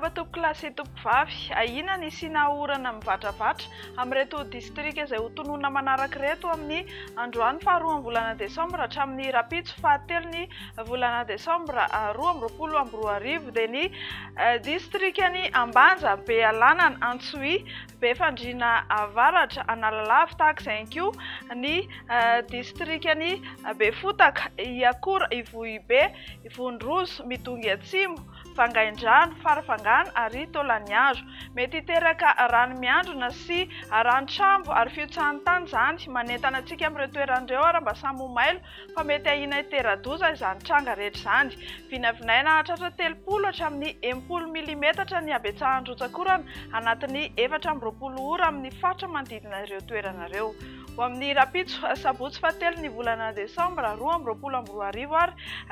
Miarahaba tompokolahy sy tompokovavy. Ahiana ny hisiana orana mivatravatra amin'ireto distrika izay ho tononina manaraka ireto amin'ny androany faharoan'ny volana desambra hatramin'ny rahampitso fahatelon'ny volana desambra 2022 dia ny distrikan'i Ambanja, Bealanana, Antsohihy, Befandriana Avaratra, Analalava, tahaka izay ihany koa ny distrikan'i Befotaka, Iakora, Ivohibe, Ivondrozo, Midongy Atsimo, Vangaindrano, Farafangana ary Taolaniaro. Mety hiteraka rano miandrona sy rano-trambo ary fihotsahan'ny tany izany. Manentana antsika amin'ireo toerana ireo ary mba samy ho mailo fa mety ahiana hitera-doza izany tranga rehetra izany. Vinavinaina hahatratra 30 hatramin'ny 60 milimetatra ny habetsahan'ny rotsak'orana anatin'ny 24 ora amin'ny faritra manodidina ireo toerana ireo. Ho amin'ny rahampitso sabotsy fahatelo ny volana desambra 2022 ary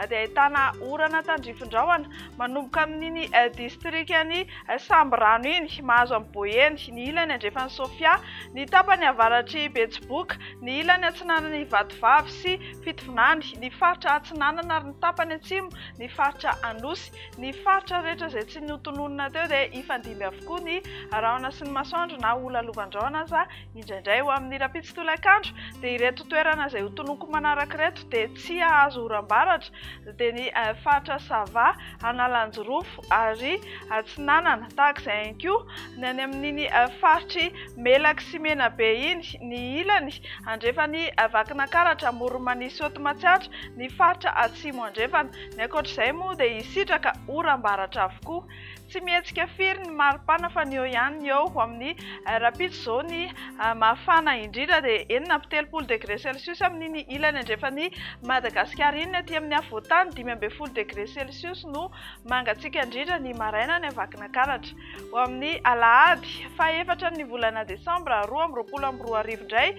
dia ahitana orana tandrifin-drahona manomboka amin'iny distrikan'i Sambirano iny, mahazo amin'i Boeny, ny ilany andrefan'i Sofia, ny tapany avaratr'i Betsiboka, ny ilany atsinanan'i Vatovavy sy Fitovinany, ny faritra atsinanana ary ny tapany atsimo ny faritra Anosy. Ny faritra rehetra izay tsy notononina teo dia hifandimby avokoa ny rahona sy ny masoandro na holalovan-drahona aza Indraindray ho amin'ny rahampitso tolakandro dia ireto toerana izay ho tononiko manaraka ireto dia tsy hahazo oram-baratra dia ny faritra Sava, Analanjirofo ary Atsinanana. Tahaka izay ihany koa ny any amin'iny faritr'i Melaky sy Menabe iny, ny ilany andrefan'i Vakinankaratra, Amoron'i sy Haute Matsiatra, ny faritra Atsimo Andrefana. Ny ankoatr'izay moa dia hisitraka oram-baratra avokoa. Tsy mihetsika firy ny maripana fa ny eo ihany ny eo. Ho amin'ny rahampitso izao ny mafana indrindra dia 36 degré celsius amin'iny ilany andrefan'i Madagasikara iny. Ny aty amin'ny afovoan-tany 15 degré celsius no mangatsiaka indrindra ny maraina any Vakinankaratra. Ho amin'ny alahady fahaefatra ny volana desambra 2022 indray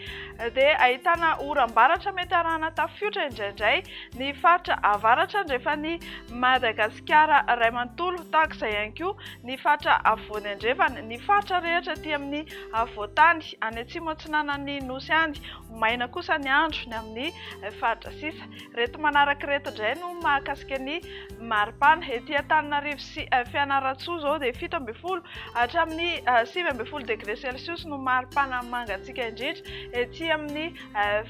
dia ahitana oram-baratra mety arahana tafiotra indraindray ny faritra avaratra andrefan'i Madagasikara iray manontolo, tahaka izay ihany koa ny faritra afovoany andrefana, ny faritra rehetra aty amin'ny afovoan-tany, any atsimo atsinanan'ny Nosy any. Ho maina kosa ny andro ny amin'ny faritra sisa. Ireto manaraka ireto indray no mahakasika ny maripana. Ety Antananarivo sy Fianarantsoa izao dia 17 hatramin'ny 19 degré celsius no maripana mangatsiaka indrindra ety amin'ny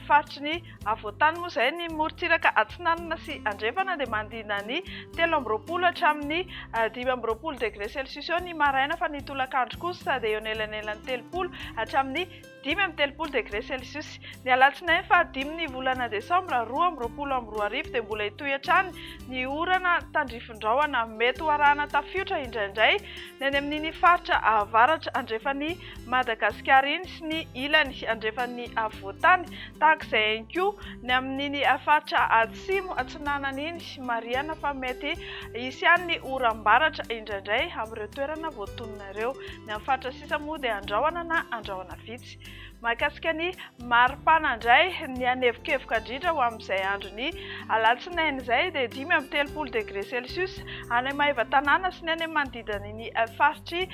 faritry ny Afovoan-tany moa izay ny morontsiraka atsinanana sy andrefana dia manodidina ny 23 hatramin'ny 25 degré celsius eo ny maraina fa ny tolakandro kosa dia eo anelanelan'ny 30 hatramin'ny 35 degré celsius. Ny alatsinainy fahadimy ny volana desambra 2022 dia mbola hitohy hatrany ny orana tandrifin-drahona mety ho arahana tafiotra indraindray ny any amin'iny faritra avaratra andrefan'i Madagasikara iny sy ny ilany andrefan'ny afovoan-tany. Tahaka izay ihany koa ny amin'iny faritra atsimo atsinanana iny. Marihana fa mety hisy ihany ny oram-baratra indraindray amin'ireo toerana voatonona ireo. Ny amin'ny faritra sisa moa dia andrahona na andrahona vitsy. Mahakasika ny maripana indray, ny hanevokevoka indrindra ho amin'izay andron'ny alatsinainy izay dia 35 degré celsius any Maevatanàna sy ny any amin'ny manodidina iny faritr'i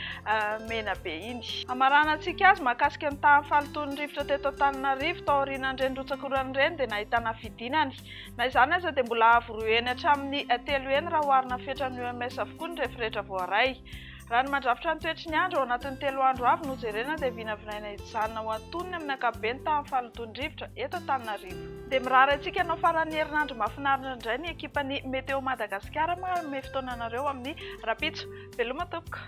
Menabe iny. Hamaranantsika azy mahakasika ny tahan'ny fahalotoan'ny rivotra teto Antananarivo taorian'ireny rotsak'orana ireny dia nahitana fidinany. Na izany aza dia mbola avo roa heny hatramin'ny telo heny raha oharina amin'ny fetran'ny OMS avokoa ny refy rehetra voaray. Raha ny mandrafitra ny toetry ny andro ao anatin'ny telo andro avy no jerena dia vinavinaina hijanona ho antonony amin'ny ankapobeny tahan'ny fahalotoan'ny rivotra eto Antananarivo. Dia mirary antsika hanao faran'ny herinandro mahafinaritra indray ny ekipan'ny Météo Madagasikara manome fotoana anareo amin'ny rahampitso. Veloma tompoko.